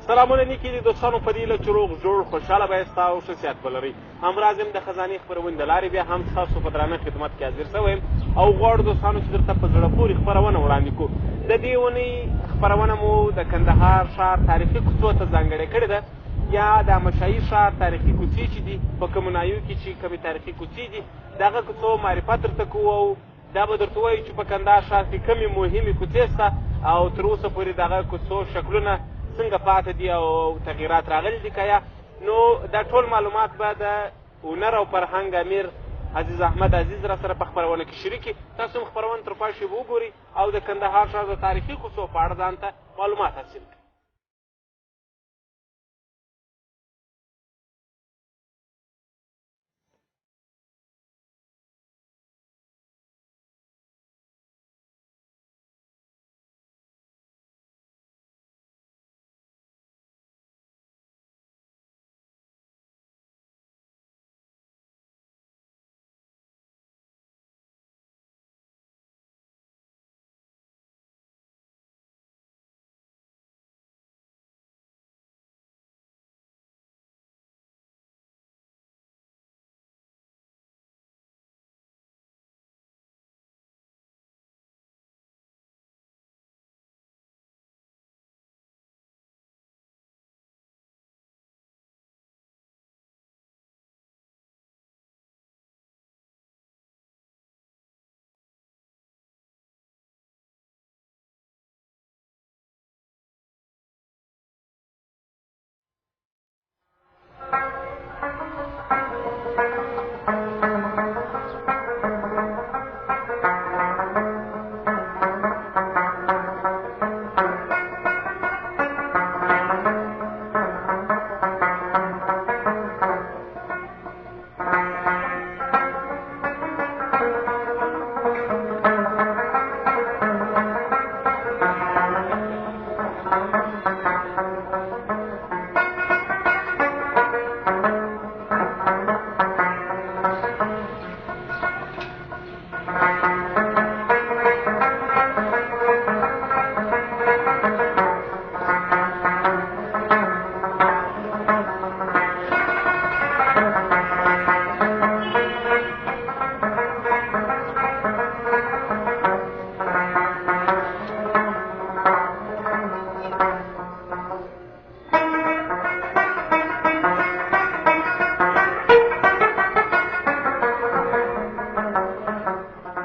سلامونه نیکي دي دوستانو، په دې هیله چې روغ جوړ خوشحاله به یاست او ښه صحت به لرئ. همراز یم د خزانې خپرونې د لارې بیا هم ستاسو په درانه خدمت کې حاضر شوی یم او غواړو دوستانو چې درته په زړه پورې خپرونه وړاندې کړو. د دې اونۍ خپرونه مو د کندهار ښار تاریخي کوڅو ته ځانګړې کړې ده، یا د احمدشاهي ښار تاریخي کوڅې چې دي، په کومو ناحیو کې چې کومې تاریخي کوڅې دي دغه کوڅو معرفت درته کوو او دا به درته ووایو چې په کندهار ښار کې کومې مهمې کوڅې شته او تر اوسه پورې دغه کوڅو شکلونه څنګه پاتې دي او تغیرات راغلي دي که یا. نو دا ټول معلومات به د هنر او فرهنګ امیر عزیز احمد عزیز را سره په خپرونه کې شریک کړي. تاسو هم خپرونه تر پای شېبو وګورئ او د کندهار ښار د تاریخي کوڅو په اړه ځان ته معلومات حاصل کړئ.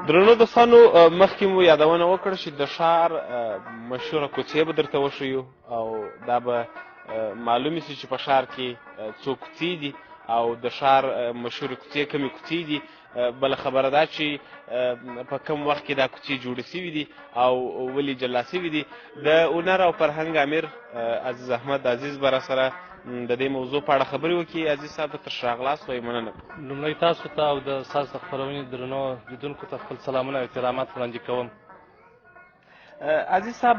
درنو دوستانو، مخکې مو یادونه وکړه چې د ښار مشهوره کوڅې به درته وښیو او دا به معلومې سي چې په ښار کې څو کوڅې دي او د ښار مشهورې کوڅې کومې کوڅې دي. بله خبره دا چې په کوم وخت کې دا کوڅې جوړې سوي دي او ولې جلا سوي دي. د هنر او فرهنګ امیر عزیز احمد عزیز به راسره د دې موضوع په اړه خبرې وکړي. عزیز صاحب ته ښه راغلاست وایي، مننه. لومړی تاسو ته او د ستاسو د خپرونې درنو لیدونکو ته خپل سلامونه او احترامات وړاندې کوم. عزیز صاحب،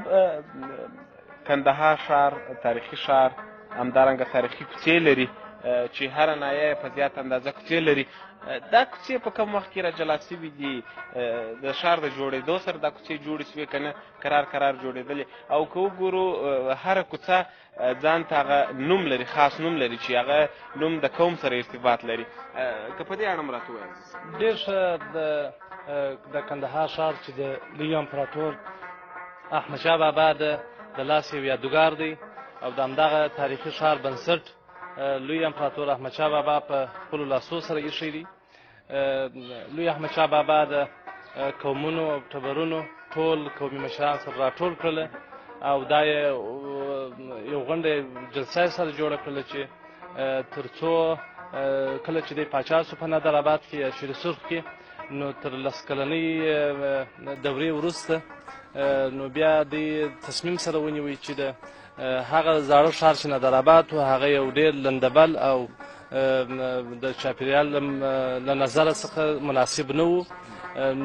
کندهار ښار تاریخي ښار، همدارنګه تاریخي کوڅې لري چې هره ناحیه په زیاته اندازه کوڅې لري. دا کوڅې په کوم وخت کې را جلا سوي دي؟ د ښار د جوړېدو سره دا کوڅې جوړې سوې که نه کرار کرار جوړېدلې؟ او که وګورو هره کوڅه ځان ته هغه نوم لري، خاص نوم لري چې هغه نوم د قوم سره ارتباط لري. که په دې اړه هم راته ووایاست. ډېر ښه. د کندهار ښار چې د لوی امپراتور احمدشاه بابا د لاس یو یادګار دی او د همدغه تاریخي ښار بنسټ لوی امپراتور احمدشاه بابا په خپلو لاسو سره ایښی دی. لوی احمدشاه بابا د قومونو او ټبرونو ټول قومي مشران سره راټول کړل او دا یې یو غونډه جلسه سره جوړه کړله چې تر څو کله چې دی پاچا سو په نادر آباد کې یا شیر سرخ کې، نو تر لس کلنۍ دورې وروسته نو بیا دی تصمیم سره ونیوی چې د هغه زاړه ښار چې نادر آباد و هغه یو ډېر لندبل او د چاپیریال له نظره څخه مناسب نه و.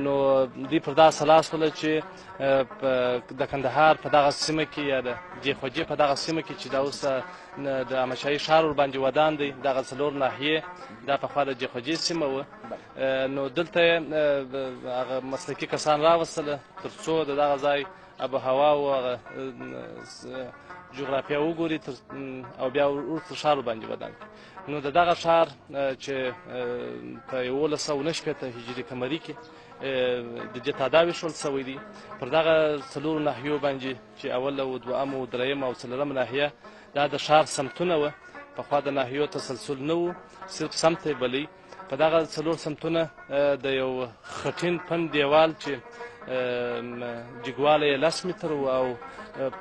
نو دوی پر دا سلا سوله چې د کندهار په دغه سیمه کې یا د جېخوجې په دغه سیمه کې چې دا اوس د احمدشاهي ښار ورباندې ودان دی، دغه څلور ناحیې دا پخوا د جېخوجې سیمه وه، نو دلته یې هغه مسلکي کسان راوستله تر څو د دغه ځای اب هوا او هغه جغرافیا وګوري تر او بیا وروسته ښار باندې ودان کړي. نو د دغه ښار چې په 1169 هجري قمري کې د دې تاداوي ښول شوی دی، پر دغه څلورو ناحیو باندې چې اوله او دوهم او دریم او څلورمه ناحیه دا د ښار سمتونه وه. پخوا د ناحیو تسلسل نه و، صرف سمت یې بلی. په دغه څلور سمتونه د یو خټین پند دیوال چې جګوالی یې 10 متره و او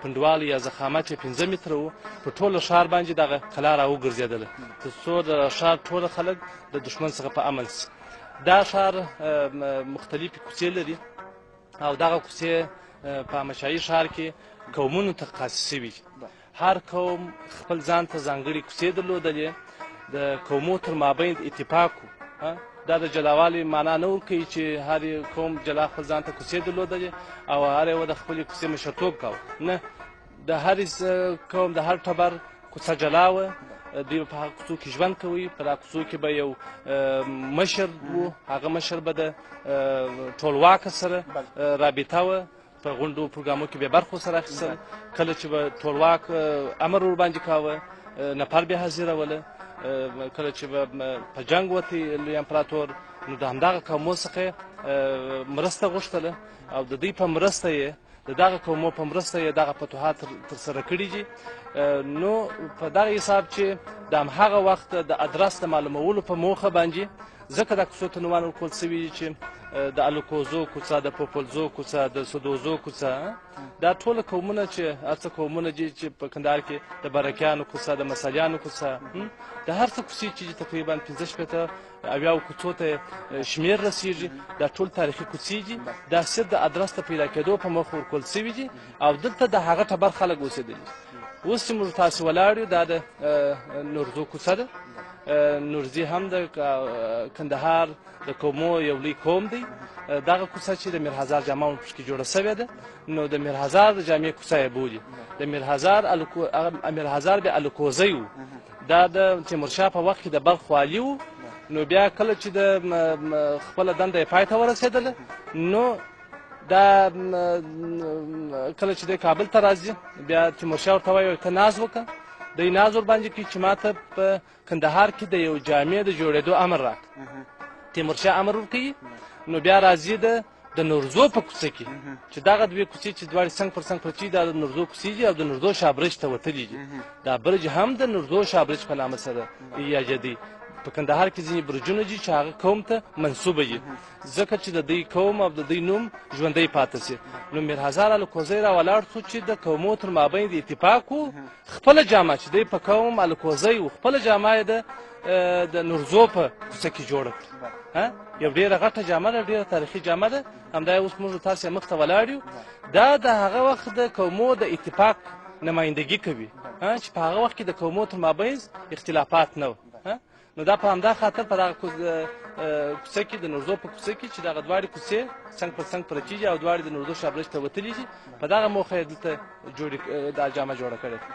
پنډوالی یا ضخامت یې 5 متره و، په ټوله ښار باندې دغه کلا راوګرځېدله تر څو د ښار ټوله خلک د دښمن څخه په امن سي. دا ښار مختلفې کوڅې لري او دغه کوڅې په احمدشاهي ښار کې قومونو ته خاصې شوي. هر قوم خپل ځان ته ځانګړې کوڅې درلودلې، د قومو تر مابین اتفاق و. دا د جلاوالي معنا نه ورکوي چې هر قوم جلا خپل ځان ته کوڅې درلودلې او هر یو د خپلې کوڅې مشرتوب کاوه. نه، د هر قوم د هر ټبر کوڅه جلا وه، دوی په هغه کوڅو کې ژوند کوي. په دغه کوڅو کې به یو مشر و، هغه مشر به د ټولواک سره رابطه وه، په غونډو پروګرامو کې به برخه سره اخیستل. کله چې به ټولواک امر ورباندې کاوه نفر به حاضروله. کله چې به په جنګ وتی لوی امپراتور، نو د همدغه قومو څخه مرسته غوښتله او د دوی په مرسته یې، د دغه قومو په مرسته یې دغه فتوحات ترسره کړي دي. نو په دغه حساب چې د هماغه وخت د ادرس د معلومولو په موخه باندې ځکه دا کوڅو ته نومان ورکول شوي دي چې د الکوزو کوڅه، د پوپلزو کوڅه، د سدوزو کوڅه، دا ټوله قومونه چې هر څه قومونه دي چې په کندهار کې د برکیانو کوڅه، د مسلیانو کوڅه، د هر څه کوڅې چې تقریبا 65 اویاو کوڅو ته شمېر رسېږي، دا ټول تاریخي کوڅې دي. دا صرف د ادرس د پیدا کېدو په موخه ورکول شوي دي او دلته د هغه ټبر خلک اوسېدلي. اوس چې موږ تاسې ولاړ یو دا د نورزو کوڅه ده. نورزي هم د کندهار د قومو یو لوی قوم دی. دغه کوڅه چې د میرهزار جامه پکې جوړه شوې ده، نو د میرهزار د جامې کوڅه یې بولي. د میرهزار بیا الکوزی و، دا د تیمورشاه په وخت کې د بلخ والي و. نو بیا کله چې د خپله دنده یې پای ته ورسېدله، نو دا کله چې دی کابل ته راځي بیا تیمورشاه ورته وایي ته ناز وکړه. دی ناز ورباندې کوي چې ماته په کندهار کې د یو جامع د جوړېدو امر راکړه. تیمورشاه امر ورکوي، نو بیا راځي د نورزو په کوڅه کې چې دغه دوې کوڅې چې دواړې څنګ پر څنګ پرتې، دا د نورزو کوڅې دي او د نورزو شاه برج ته وتلي دي. دا برج هم د نورزو شاه برج په نامه سره یادېدی. په کندهار کې ځینې برجونه دي چې هغه قوم ته منسوبه دي، ځکه چې د دوی قوم او د دوی نوم ژوندی پاتې سي. نو میرهزار الکوزی را ولاړ سو چې د قومو تر مابین د اتفاق و، خپله جامه چې دی په قوم الکوزی و، خپله جامه یې د نورزو په کوڅه کې جوړه کړه. یو ډېره غټه جامه ده، ډېره تاریخي جامه ده. همدا اوس موږ تاسې مخ ته ولاړ یو. دا د هغه وخت د قومو د اتفاق نمایندګي کوي چې په هغه وخت کې د قومو تر مابین اختلافات نه وو. نو دا په همدا خاطر په دغه کوڅه کې د نورزو په کوڅه کې چې دغه دواړې کوڅې څنګ پر څنګ پرتې دي او دواړې د نورزو شاه برج ته وتلي دي، په دغه موخه یې دلته جوړې دا جامه جوړه کړې ده.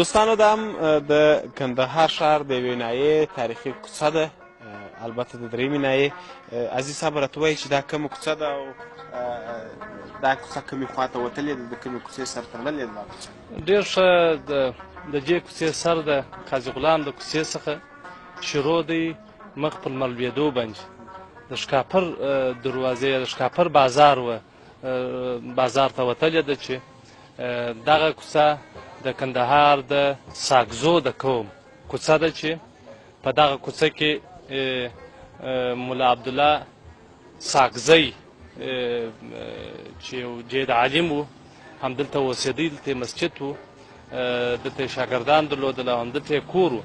دوستانو دا هم د کندهار ښار د یوې ناحیې تاریخي کوڅه ده، البته د درېیمې ناحیې. عزیز صاحب راته وایي چې دا کومه کوڅه ده او دا کوڅه کومې خوا ته وتلې ده، د کومې کوڅې سر تړلې ده دا کوڅه؟ ډېر ښه. د دې کوڅې سر د قاضي غلام د کوڅې څخه شروع دی، مخ پر لمر لوېدو باندې د ښکاپر دروازې د ښکاپر بازار وه، بازار ته وتلې ده چې دغه کوڅه د کندهار د ساکزو د قوم کوڅه ده چې په دغه کوڅه کې ملا عبدالله ساکزی چې یو جید عالم و، همدلته اوسېدی، دلته یې مسجد و، دلته یې شاګردان درلودل او همدلته یې کور و.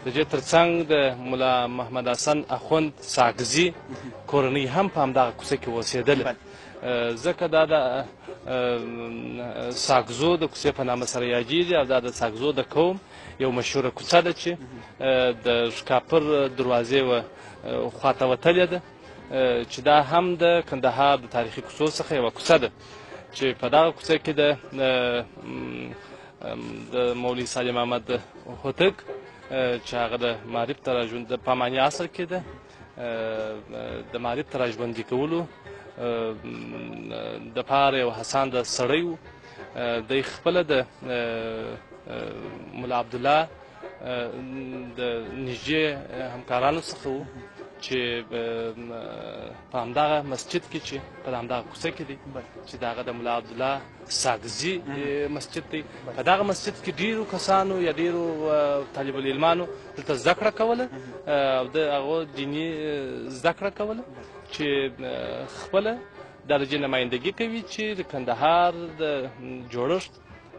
د دې ترڅنګ د ملا محمد حسن اخوند ساکزي کورنۍ هم په همدغه کوڅه کې اوسېدله، ځکه دا د ساکزو د کوڅې په نامه سره یادېږي او دا د ساکزو د قوم یو مشهوره کوڅه ده چې د ښکاپر دروازې خواته وتلې ده، چې دا هم د کندهار د تاریخي کوڅو څخه یوه کوڅه ده چې په دغه کوڅه کې د مولوي صالح محمد هوتک چې هغه د معارف ته راژوند د پاماني عصر کې ده د معارف ته راژوندي کولو د پاره یو حسان د سړی و. دی خپله د ملا عبدالله د نږدې همکارانو څخه و چې په همدغه مسجد کې چې په همدغه کوڅه کې دی چې د هغه د ملا عبدالله ساکزي مسجد دی، په دغه مسجد کې ډیرو کسانو یا ډیرو طالب العلمانو دلته زده کړه کوله او د هغو دیني زده کړه کوله چې خپله دا د دې نمایندګي کوي چې د کندهار د جوړښت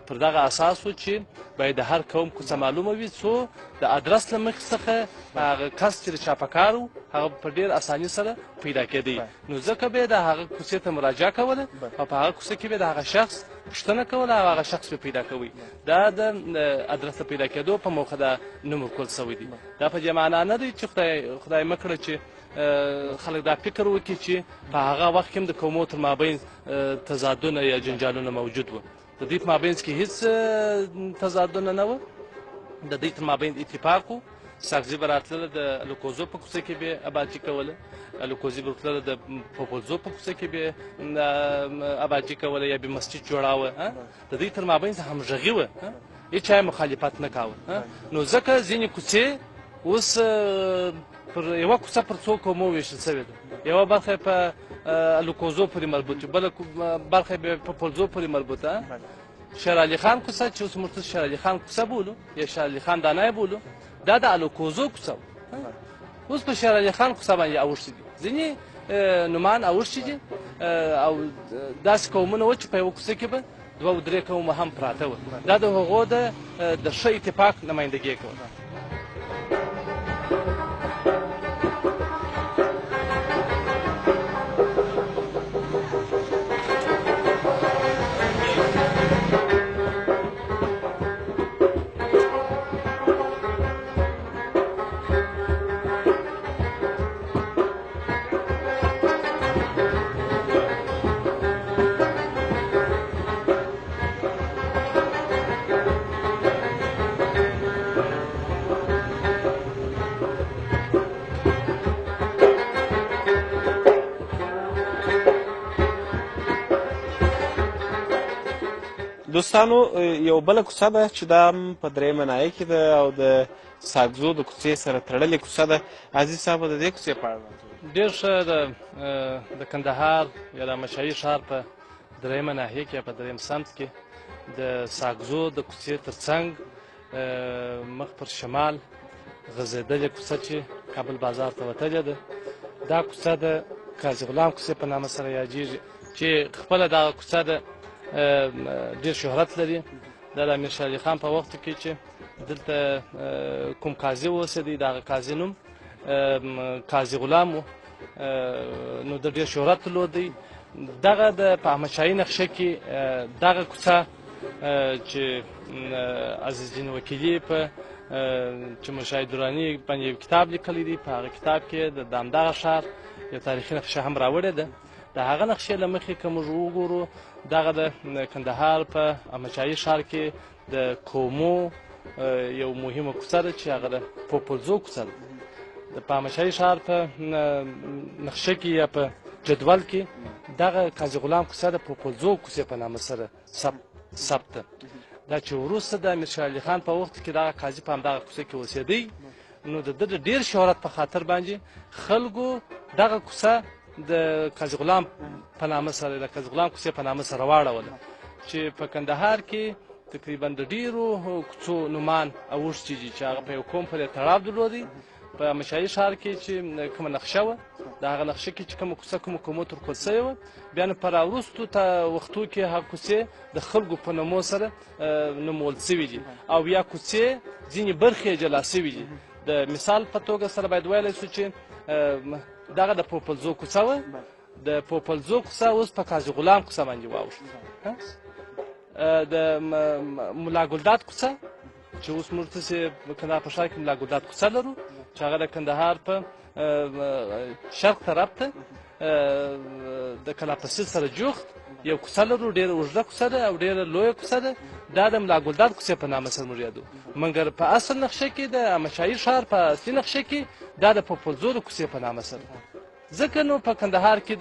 پر دغه اساس و چې باید د هر قوم کوڅه معلومه وي، څو د ادرس له مخې څخه هغه کس چې د چا په کار و هغه په ډېر اساني سره پیدا کېدی، نو ځکه به یې د هغه کوڅې ته مراجعه کوله او په هغه کوڅه کې به د هغه شخص پوښتنه کوله او هغه شخص به پیدا کوي. دا د ادرس د پیدا کېدو په موخه دا نوم ورکول شوی دی. دا په دې معنا نه دی چې خدای مه کړه چې خلک دا فکر وکړي چې په هغه وخت کې هم د قومو تر مابین تضادونه یا جنجالونه موجود وو. د دوی په مابین کې هیڅ تضادونه نه وو، د دوی تر مابین اتفاق و. ساکزي به راتلله د الکوزو په کوڅه کې به ابادي کوله، الکوزي به تلله د پوپلزو په کوڅه کې به ابادي کوله یا به مسجد جوړاوه. د دوی تر مابین همغږي وه، هیچا یې مخالفت نه کاوه. نو ځکه ځینې کوڅې اوس پر یوه کوڅه پر څو قومو ویشل شوې ده، یوه برخه په الکوزو پورې مربوط، بله برخه په پلزو پورې مربوطه. شیر علي خان کوڅه چې اوس موږ شیر علي خان کوڅه بولو یا شیر علي خان دانای بولو، دا د الکوزو کوڅه وه. اوس په شیر علي خان کوڅه باندې اوښتي دي، ځینې نومان اوښتي دي او داسې قومونه وو چې په یوه کوڅه کې به دوه او درې قومه هم پراته وو. دا د هغو د ښه اتفاق نمایندګي کوله. دوستانو یو بله کوڅه ده چې دا هم په درېیمه ناحیه کې ده او د ساکزو د کوڅې سره تړلې کوڅه ده. عزیز صاحب د دې کوڅې په اړه راته ووایه. ډېر ښه. د کندهار یا د احمدشاهي ښار په درېیمه ناحیه کې یا په درېیم سمت کې د ساکزو د کوڅې تر څنګ مخ پر شمال غځېدلې کوڅه چې کابل بازار ته وتلې ده، دا کوڅه د قاضي غلام کوڅې په نامه سره یادېږي چې خپله دغه کوڅه ده ډېر شهرت لري. دا د امیر شېر علي خان په وخت کې چې دلته کوم قاضي اوسېدی، د هغه قاضي نوم قاضي غلام و، نو د ډېر شهرت درلود. دغه د په احمدشاهي نقشه کې دغه کوڅه چې عزیزالدین وکیلي په چې مشاهد دراني باندې یو کتاب لیکلی دی، په هغه کتاب کې د همدغه ښار یو تاریخي نقشه هم راوړې ده. د هغه نقشې له مخې که موږ وګورو، دغه د کندهار په احمدشاهي ښار کې د کومو یو مهمه کوڅه ده چې هغه د پوپلزو کوڅه ده. د په احمدشاهي ښار په نقشه کې یا په جدول کې دغه قاضي غلام کوڅه د پوپلزو کوڅې په نامه سره ثبت ده. دا چې وروسته د امیر شېر علي خان په وخت کې دغه قاضي په همدغه کوڅه کې اوسېدی، نو د ده د ډېر شهرت په خاطر باندې خلکو دغه کوڅه د قاضي غلام په نامه سره، د قاضي غلام کوڅې په نامه سره واړوله چې په کندهار کې تقریبا د ډېرو کوڅو نومان اوښتي دي چې هغه په یو قوم پورې تړاو درلودی. په احمدشاهي ښار کې چې کومه نقشه وه، د هغه نقشه کې چې کومه کوڅه کومو قومو ته ورکول شوې وه، بیا نو په راوروستو وختو کې هغه کوڅې د خلکو په نومو سره نومول شوي دي او یا کوڅې ځینې برخې یې جلا شوي دي. د مثال په توګه سره باید ویلی شو چې دغه د پوپلزو کوڅه وه، د پوپلزو کوڅه اوس په قاضي غلام کوڅه باندې واوښته. د ملا ګلداد کوڅه چې اوس موږ تاسې کندهار په ښار کې ملا ګلداد کوڅه لرو چې هغه د کندهار په شرق طرف ته د کلاپسي سره جوخت یو کوڅه لرو، ډېره اوږده کوڅه ده او ډېره لویه کوڅه ده. دا د ملا ګلداد کوڅې په نامه سره موږ یادو، مګر په اصل نقشه کې د احمدشاهي ښار په اصلي نقشه کې دا د پوپلزو د کوڅې په نامه سره، ځکه نو په کندهار کې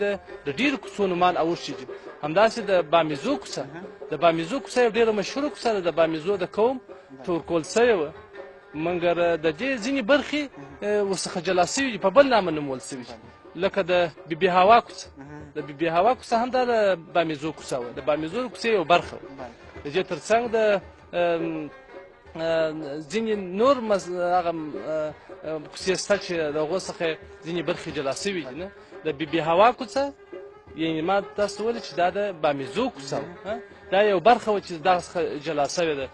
د ډېرو کوڅو نومان اوښتي دي. همداسې د بامیزو کوڅه، د بامیزو کوڅه یو ډېره مشهوره کوڅه ده، د بامیزو د قوم ته ورکول شوې وه، مګر د دې ځینې برخې ورڅخه جلا شوي دي، په بل نامه نومول شوي دي، لکه د بي بي هوا کوڅه. د بي بي هوا کوڅه هم دا د بامیزو کوڅه وه، د بامیزو د کوڅې یو برخه وه. د دې ترڅنګ د ځینې نور هغه کوڅې شته چې د هغو څخه ځینې برخې جلا شوي دي. نه د بي بي هوا کوڅه، یعنې ما تاسو ته وویل چې دا د بامیزو کوڅه وه، دا یو برخه وه چې دغه څخه جلا شوې ده.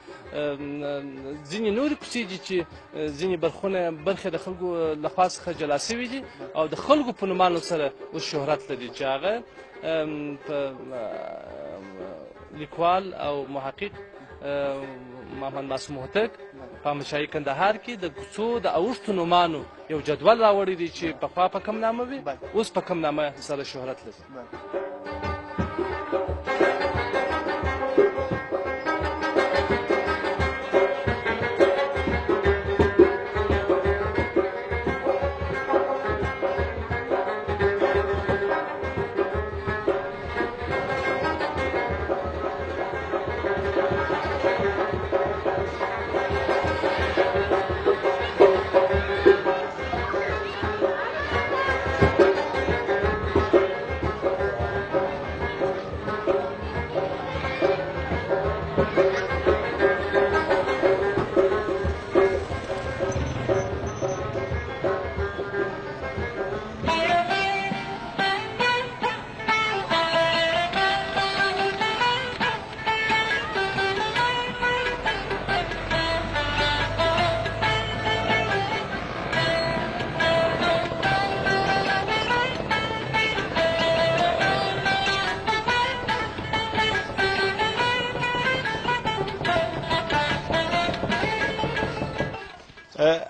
ځینې نورې کوڅې دي چې ځینې برخې د خلکو له خوا څخه جلا شوي دي او د خلکو په نومانو سره اوس شهرت لري، چې هغه په لیکوال او محقق محمد معصوم هوتک په احمدشاهي کندهار کې د کوڅو د اوښتو نومانو یو جدول راوړی دی چې پخوا په کوم نامه وي، اوس په کوم نامه سره شهرت لري.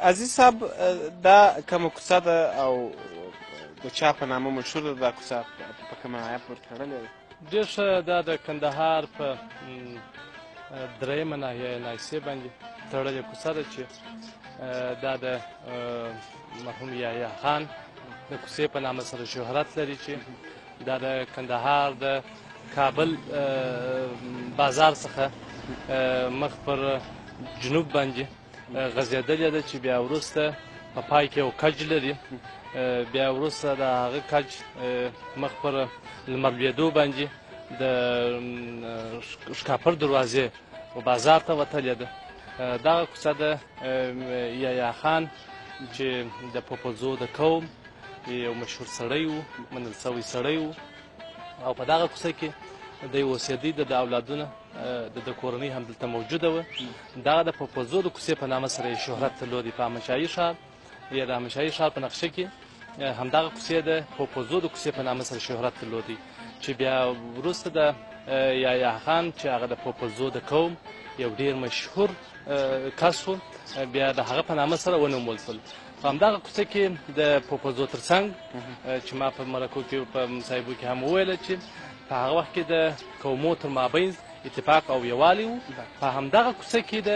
عزیز صاحب، دا کومه کوڅه ده او د چا په نامه مشهوره ده؟ دا کوڅه په کومه ناحیه پورې تړلې ده؟ ډېر ښه، دا د کندهار په درېیمه ناحیه نایسې باندې تړلې کوڅه ده چې دا د مرحوم یحیی خان د کوڅې په نامه سره شهرت لري، چې دا د کندهار د کابل بازار څخه مخ پر جنوب باندې غځېدلې ده، چې بیا وروسته په پای کې یو کج لري، بیا وروسته د هغه کج مخ پر لمر لوېدو باندې د ښکاپر دروازې و بازار ته وتلې ده. دغه کوڅه د یحیی خان چې د پوپلزو د قوم یو مشهور سړی و، منل شوی سړی و، او په دغه کوڅه کې دی اوسېدی. د ده اولادونه د ده کورنۍ هم دلته موجوده وه. دغه د پوپلزو د کوڅې په نامه سره یې شهرت درلودی. په احمدشاهي ښار یا د احمدشاهي ښار په نقشه کې همدغه کوڅې د پوپلزو د کوڅې په نامه سره شهرت درلودی، چې بیا وروسته د یحیی خان چې هغه د پوپلزو د قوم یو ډېر مشهور کس و، بیا د هغه په نامه سره ونومول شول. په همدغه کوڅه کې د پوپلزو ترڅنګ چې ما په مرکو کې په مصاحبو کې هم وویله چې په هغه وخت کې د قومو تر مابین اتفاق او یووالی و، په همدغه کوڅه کې د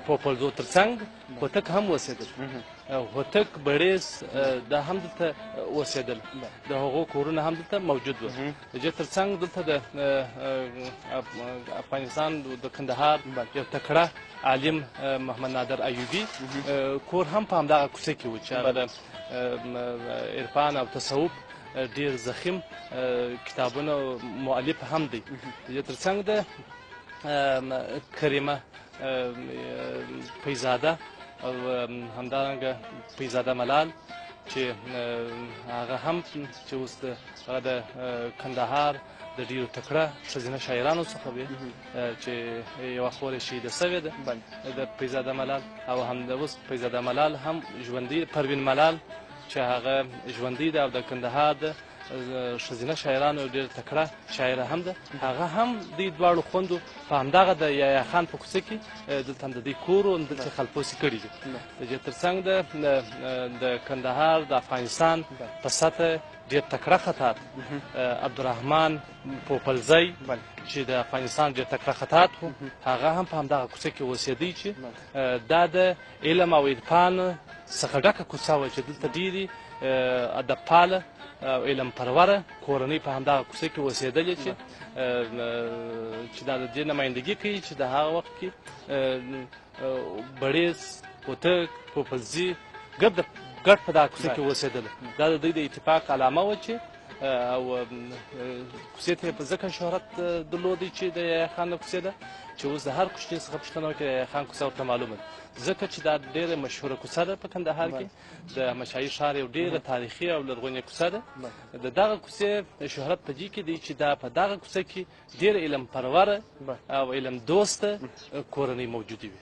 پوپلزو ترڅنګ هوتک هم اوسېدل. هوتک بړیس دا هم دلته اوسېدل، د هغو کورونه هم دلته موجود وو. د دې ترڅنګ دلته د افغانستان د کندهار یو تکړه عالم محمد نادر ایوبي کور هم په همدغه کوڅه کې و، چې هغه د عرفان او تصوف ډېر ضخیم کتابونه مؤلف هم دی. د دې ترڅنګ د کریمه پیزاده او همدارنګه پیزاده ملال چې هغه هم چې اوس د هغه د کندهار د ډیرو تکړه ښځینه شاعرانو څخه وي چې یوه خور یې شهیده سوې ده د پیزاده ملال، او هم د اوس پیزاده ملال هم ژوندۍ، پروین ملال چې هغه ژوندۍ ده او د کندهار د ښځینه شاعرانو یو ډېر تکړه شاعره هم ده. هغه هم دوی دواړو خوندو په همدغه د یحیی خان په کوڅه کې دلته هم د دوی کور و، همدلته یې خلپوسې کړي دي. د دې ترڅنګ د کندهار د افغانستان په سطح ډېر تکړه خطاط عبدالرحمن پوپلزی چې د افغانستان ډېر تکړه خطاط و، هغه هم په همدغه کوڅه کې اوسېدی چې دا د علم او عرفان څخه ډکه کوڅه وه چې دلته ډېرې ادبپاله او علم پروره کورنۍ په همدغه کوڅه کې اوسېدلې چې دا د دې نمایندګي کوي چې د هغه وخت کې بړیڅ، هوتک، پوپلزي ګډ ګډ په دغه کوڅه کې اوسېدل. دا د دوی د اتفاق علامه وه چې او کوڅې ته یې په ځکه شهرت درلود چې د یحیی خان له کوڅې ده چې اوس د هر کوچني څخه پوښتنه وکړي یحیی خان کوڅه ورته معلومه ده، ځکه چې دا ډېره مشهوره کوڅه ده په کندهار کې، د احمدشاهي ښار یو ډېره تاریخي او لرغونې کوڅه ده. د دغه کوڅې شهرت په دې کې دی چې دا په دغه کوڅه کې ډېر علم پروره او علم دوسته کورنۍ موجودې وي.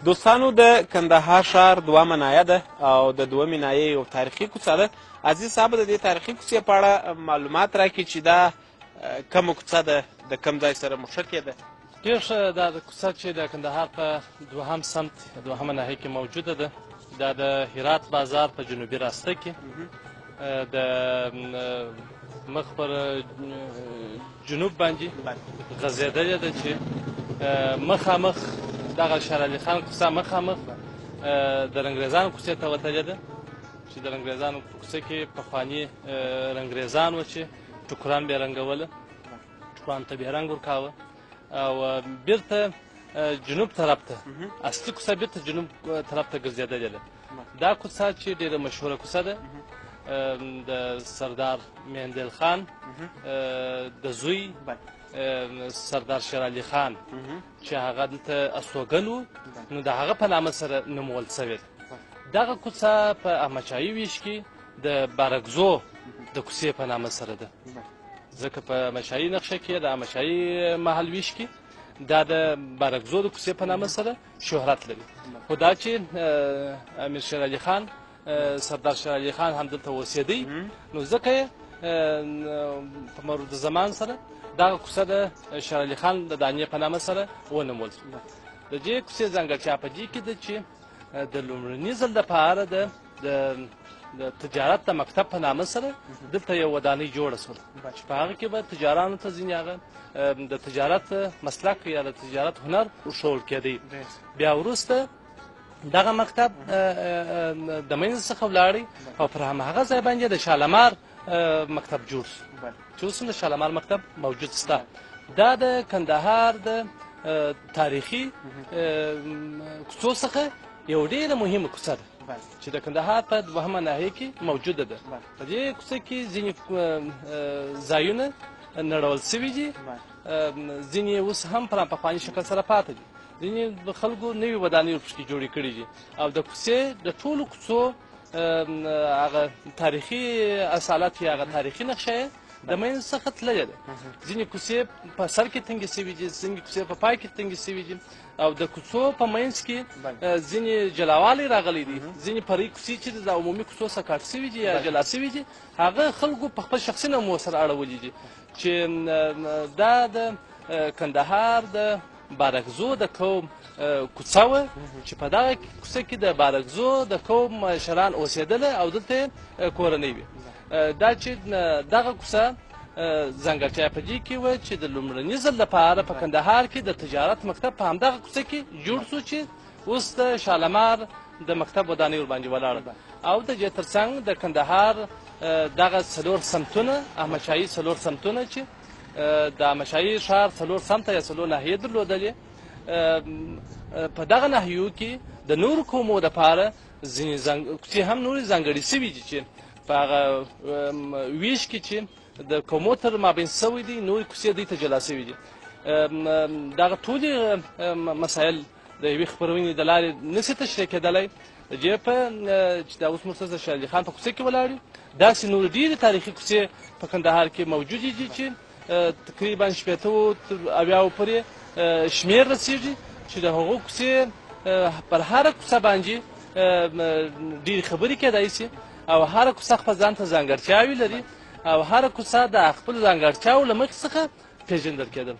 دوستانو د کندهار ښار دومه ناحیه ده او د دومې ناحیې یو تاریخي کوڅه ده. عزیز صاحب د دې تاریخي کوڅې په اړه معلومات راکړي چې دا کومه کوڅه ده، د کوم ځای سره مښتې ده؟ ډېر ښه. دا د کوڅه چې د کندهار په دوهم سمت دوهمه ناحیه کې موجوده ده، دا د هرات بازار په جنوبي راسته کې د مخ پر جنوب باندې غځېدلې ده چې مخامخ دغه شیر علي خان کوڅه مخامخ د رنګریزانو کوڅې ته وتلې ده چې د رنګریزانو په کوڅه کې پخواني رنګریزان وه چې ټوکران به یې رنګوله، ټوکران ته به یې رنګ ورکاوه او بیرته جنوب طرف ته اصلي کوڅه بیرته جنوب طرف ته ګرځېدلې ده. دا کوڅه چې ډېره مشهوره کوڅه ده د سردار میندل خان د زوی سردار شیر علي خان چې هغه دلته استوګن و، نو د هغه په نامه سره نومول سوې ده. دغه کوڅه په احمدشاهي ویش کې د بارکزو د کوڅې په نامه سره ده، ځکه په احمدشاهي نقشه کې د احمدشاهي محل ویش کې دا د بارکزو د کوڅې په نامه سره شهرت لري. خو دا چې امیر شیر علي خان سردار شیر علي خان هم دلته اوسېدی، نو ځکه یې په مرور د زمان سره دغه کوڅه د شیر علي خان د دانې په نامه سره ونومول شوه. د دې کوڅې ځانګړتیا په دې کې ده چې د لومړني ځل لپاره د د تجارت د مکتب په نامه سره دلته یو ودانۍ جوړه شوه چې په هغه کې به تجارانو ته ځینې هغه د تجارت مسلک یا د تجارت هنر ورښوول کېدی. بیا وروسته دغه مکتب د منځ څخه ولاړی او پر هماغه ځای باندې د شالمار مکتب جوړ شو چې اوس هم د شالمار مکتب موجود شته. دا د کندهار د تاریخي کوڅو څخه یو ډېره مهمه کوڅه ده چې د کندهار په دوهمه ناحیه کې موجوده ده. په دې کوڅه کې ځینې ځایونه نړول سوي دي، ځینې اوس هم پر پخواني شکل سره پاتې دي، ځینې د خلکو نوې ودانۍ ورپکې جوړې کړي دي او د کوڅې د ټولو کوڅو هغه تاریخي اصالت یا هغه تاریخي نقشه یې د منځ څخه تللې ده. ځینې کوڅې په سر کې تنګې سوي دي، ځینې کوڅې په پای کې تنګې سوي دي او د کوڅو په منځ کې ځینې جلاوالی راغلی دی، ځینې فرعي کوڅې چې د عمومي کوڅو څخه کاټ سوي دي یا جلا سوي دي، هغه خلکو په خپل شخصي نومو سره اړولي دي چې دا د کندهار د بارکزو د قوم کوڅه وه چې په دغه کوڅه کې د بارکزو د قوم مشران اوسېدله او دلته کورنۍ وي. دا چې دغه کوڅه ځانګړتیا په دې کې وه چې د لومړني ځل لپاره په کندهار کې د تجارت مکتب په همدغه کوڅه کې جوړ سو چې اوس د شالمار د مکتب ودانۍ ورباندې ولاړه ده. او د دې ترڅنګ د کندهار دغه څلور سمتونه، احمدشاهي څلور سمتونه چې د احمدشاهي ښار څلور سمته یا څلور ناحیې درلودلې، په دغه ناحیو کې د نورو قومو دپاره ځینې کوڅې هم نورې ځانګړې سوي دي چې په هغه ویش کې چې د قومو تر مابین سوی دی نورې کوڅې دوی ته جلا سوي دي. دغه ټولې مسایل د یوې خپرونې د لارې نه سي تشریح کېدلی. د دې په چې دا اوس موږ د شاه علي خان په کوڅه کې ولاړ یو، داسې نورې ډېرې تاریخي کوڅې په کندهار کې موجودې دي چې تقریبا 60 تر 70 پورې شمېر رسېږي چې د هغو کوڅې پر هره کوڅه باندې ډېرې خبرې کېدای سي او هره کوڅه خپل ځان ته ځانګړتیاوې لري او هره کوڅه د خپلو ځانګړتیاوو له مخې څخه پېژندل کېدل.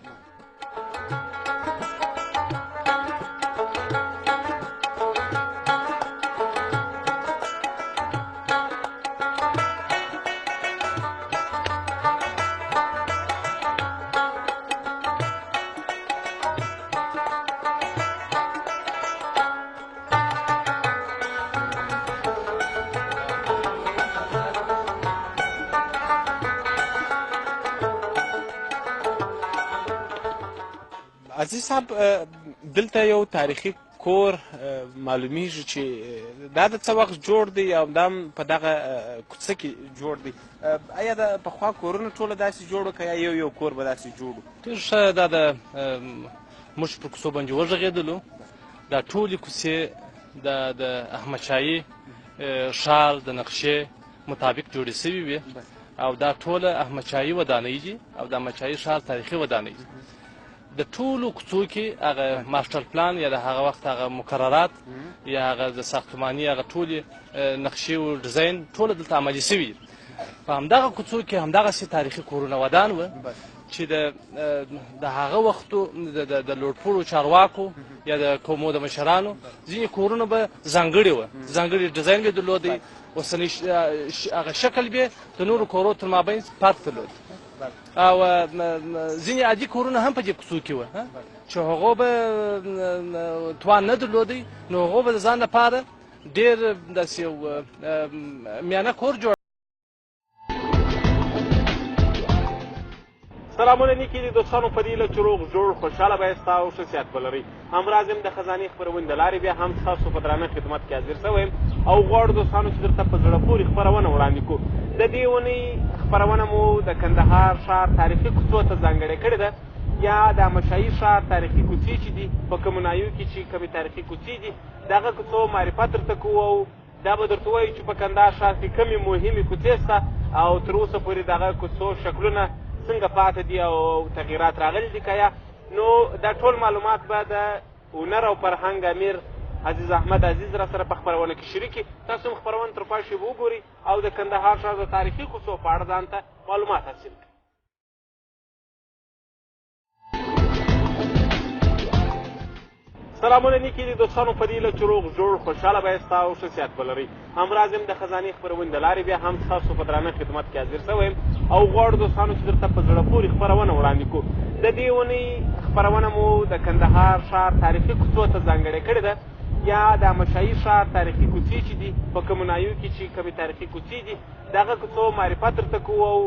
عزیز صاحب، دلته یو تاریخي کور معلومیږي چې دا د څه وخت جوړ دی او دا هم په دغه کوڅه کې جوړ دی. ایا د پخوا کورونه ټوله داسې جوړ وو که یا یو یو کور به داسې جوړ و؟ ډېر ښه، دا د موږ پر کوڅو باندې وغږېدلو. دا ټولې کوڅې د احمدشاهي ښار د نقشې مطابق جوړې سوي وې او دا ټوله احمدشاهي ودانۍ دي او د احمدشاهي ښار تاریخي ودانۍ دي. د ټولو کوڅو کې هغه ماسټر پلان یا د هغه وخت هغه مقررات یا هغه د ساختماني هغه ټولې نقشې او ډیزاین ټوله دلته عملي سوي دي. په همدغه کوڅو کې همدغسې تاریخي کورونه ودان وه چې د هغه وختو د لوړپوړو چارواکو یا د قومو د مشرانو ځینې کورونه به ځانګړي وه، ځانګړي ډیزاین به یې درلودی، اوسنی هغه شکل به د نورو کورو تر مابین فرق درلود. او ځینې عادي کورونه هم په دې کوڅو کې وه چې هغو به توان نه درلودی، نو هغو به د ځان لپاره ډېر داسې یو میانه کور جوړ. سلامونه نیکي دي دوستانو، په دې هیله چې روغ جوړ خوشحاله به یاست او ښه صحت به لرئ. همراز یم د خزانې خپرونې د لارې بیا هم ستاسو په درانه خدمت کې حاضر سوی یم او غواړو دوستانو چې درته په زړه پورې خپرونه وړاندې کړو. د دې اونۍ خپرونه مو د کندهار ښار تاریخي کوڅو ته ځانګړې کړې ده یا د احمدشاهي ښار تاریخي کوڅې چې دي په کومو ناحیو کې چې کومې تاریخي کوڅې دي دغه کوڅو معرفت درته کوو او دا به درته ووایو چې په کندهار ښار کې کومې مهمې کوڅې شته او تر اوسه پورې دغه کوڅو شکلونه څنګه پاتې دي او تغیرات راغلي دي که یا. نو دا ټول معلومات به د هنر او فرهنګ امیر عزیز احمد عزیز را سره په خپرونه کې شریک کړي. تاسو هم خپرونه تر پای شېبو وګورئ او د کندهار ښار د تاریخي کوڅو په اړه ځان ته معلومات حاصل کړئ. سلامونه نیکي دي دوستانو، په دې هیله چې روغ جوړ خوشحاله به یاست او ښه صحت به لرئ. همراز یم د خزانې خپرونې د لارې بیا هم ستاسو په درانه خدمت کې حاضر سوی یم او غواړو دوستانو چې درته په زړه پورې خپرونه وړاندې کړو. د دې اونۍ خپرونه مو د کندهار ښار تاریخي کوڅو ته ځانګړې کړې ده یا د احمدشاهي ښار تاریخي کوڅې چې دي په کومو ناحیو کې چې کومې تاریخي کوڅې دي دغه کوڅو معرفت درته کوو او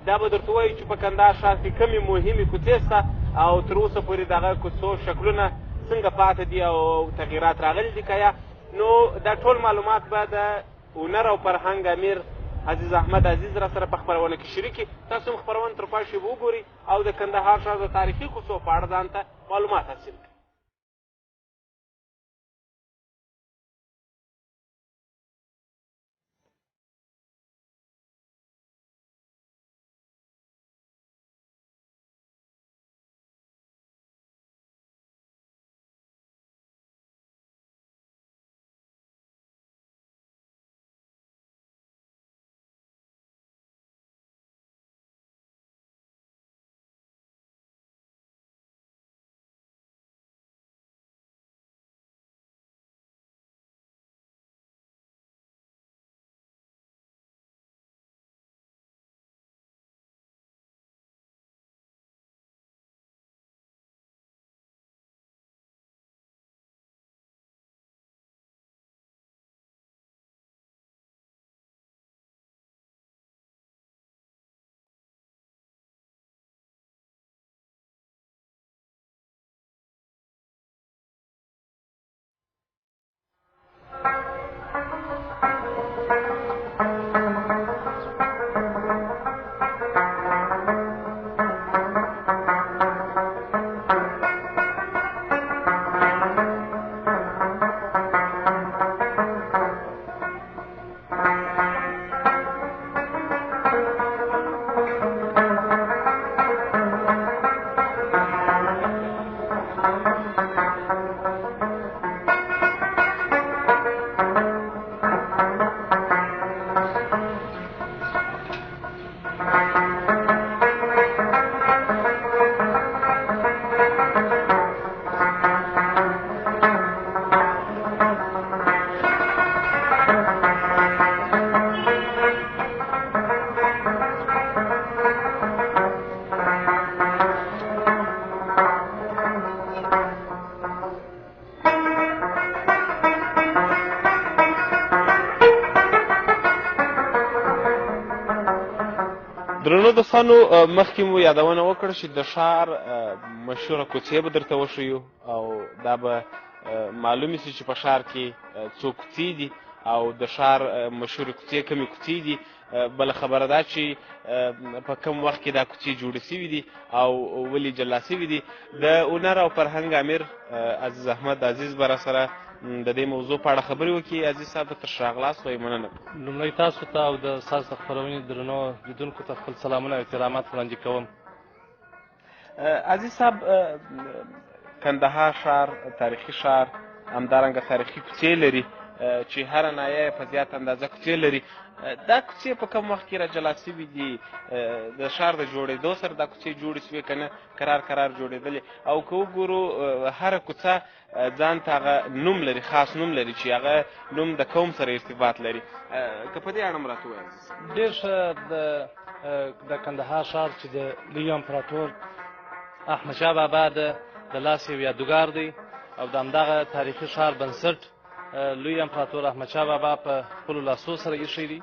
دا به درته ووایو چې په کندهار ښار کې کومې مهمې کوڅې شته او تر اوسه پورې دغه کوڅو شکلونه څنګه پاتې دي او تغیرات راغلي دي که یا. نو دا ټول معلومات به د هنر او فرهنګ امیر عزیز احمد عزیز را سره په خپرونه کې شریک کړي. تاسو هم خپرونه تر پای شېبو وګورئ او د کندهار ښار د تاریخي کوڅو په اړه ځان ته معلومات حاصل کړئ. درنو دوستانو، مخکې مو یادونه وکړه چې د ښار مشهوره کوڅې به درته وښیو او دا به معلومې سي چې په ښار کې څو کوڅې دي او د ښار مشهورې کوڅې کومې کوڅې دي. بله خبره دا چې په کوم وخت کې دا کوڅې جوړې سوي دي او ولې جلا سوي دي. د هنر او فرهنګ امیر عزیز احمد عزیز به راسره د دې موضوع په اړه خبرې وکړي. عزیز صاحب، تر ښه راغلاست وایي، مننه. لومړی تاسو ته او د ستاسو د خپرونې درنو لیدونکو ته خپل سلامونه او احترامات وړاندې کوم. عزیز صاحب، کندهار ښار تاریخي ښار، همدارنګه تاریخي کوڅې لري چې هره ناحیه په زیاته اندازه کوڅې لري. دا کوڅې په کوم وخت کې را جلا سوي دي؟ د ښار د جوړېدو سره دا کوڅې جوړې سوې که نه کرار کرار جوړېدلې؟ او که وګورو هره کوڅه ځان ته هغه نوم لري، خاص نوم لري چې هغه نوم د قوم سره ارتباط لري. که په دې اړه هم راته ووایاست. ډېر ښه. د کندهار ښار چې د لوی امپراتور احمدشاه بابا د لاس یو یادګار دی او د همدغه تاریخي ښار بنسټ لوی امپراتور احمدشاه بابا په خپلو لاسو سره ایښی دی.